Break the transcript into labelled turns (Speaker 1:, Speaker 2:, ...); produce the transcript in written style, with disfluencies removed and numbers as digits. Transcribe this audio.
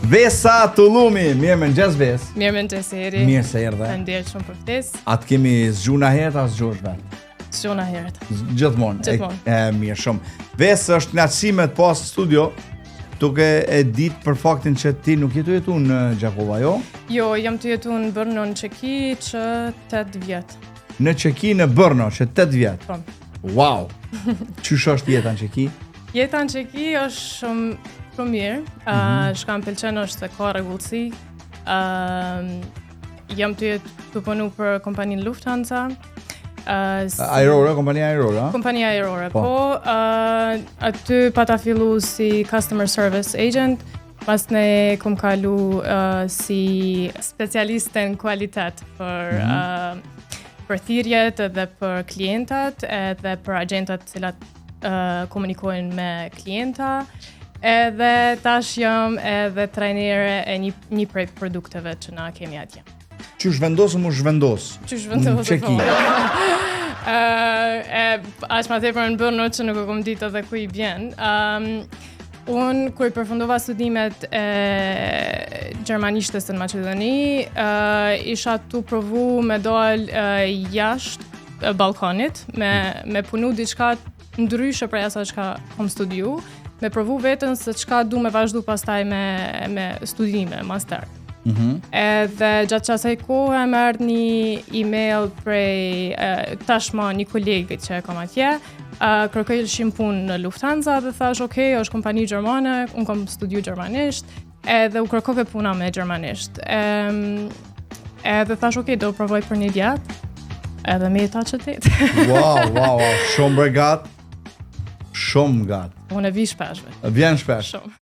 Speaker 1: Vesa Tullumi, mirëmëngjes Ves.
Speaker 2: Mirëmëngjes Eri.
Speaker 1: Mirë se erdhe.
Speaker 2: Faleminderit shumë për ftesë.
Speaker 1: A të kemi zgju na herët, a zgjohesh vetë?
Speaker 2: Zgjohna herët.
Speaker 1: Gjithmonë.
Speaker 2: Gjithmonë.
Speaker 1: E, e mirë shumë. Ves është kënaqësi me të pas në studio, duke e ditë për faktin që ti nuk je tu jetu në Gjakova, jo?
Speaker 2: Jo, jam tu jetu në Brno në Çeki që 8 vjet.
Speaker 1: Në Çeki në Brno që 8 vjet.
Speaker 2: Po.
Speaker 1: Wow. Qysh është jeta në Çeki?
Speaker 2: Jeta në Çeki është shumë shumë mirë. Mm -hmm. uh, Çka më pëlqen është se ka rregullsi. Ëm uh, jam tu tu punu për kompaninë Lufthansa.
Speaker 1: Uh, si, ajrore, kompania ajrore, a?
Speaker 2: Kompania ajrore, po. po uh, aty pata fillu si customer service agent, Masnej kom kalu uh, si specialiste në kualitet për, mm -hmm. uh, për thirrjet edhe për klientat edhe për agentat të cilat uh, komunikojnë me klienta. Edhe tash jam edhe trajnere e një, një prej produkteve që na kemi atje.
Speaker 1: Qysh vendose m'u zhvendos?
Speaker 2: Qysh vendose,
Speaker 1: Çeki.
Speaker 2: po. Uh, e, aq ma tepër në Brno që nuk e kom ditë edhe ku i bjen. Um, unë, kur i përfundova studimet e gjermanishtes në Maqedoni, uh, isha tu provu me dal uh, jashtë Ballkanit, me, me punu diçka ndryshe prej asaj çka kom studiu, me provu veten se çka du me vazhdu pastaj me, me studime, master.
Speaker 1: Mm -hmm.
Speaker 2: Edhe gjatë qasaj kohe më erdh një email prej e, tashma një kolegë që e kam atje, e, kërkojshin punë në Lufthansa dhe thash, ok, është kompani gjermane, unë kam studiu gjermanisht, edhe u kërkoke puna me gjermanisht. Em, edhe thash, ok, do provoj për një vjet, edhe meta që tetë.
Speaker 1: Wow, wow, wow, shumë bre gat. Shumë gat.
Speaker 2: Unë e vi shpesh,
Speaker 1: Vjen shpesh.
Speaker 2: shumë.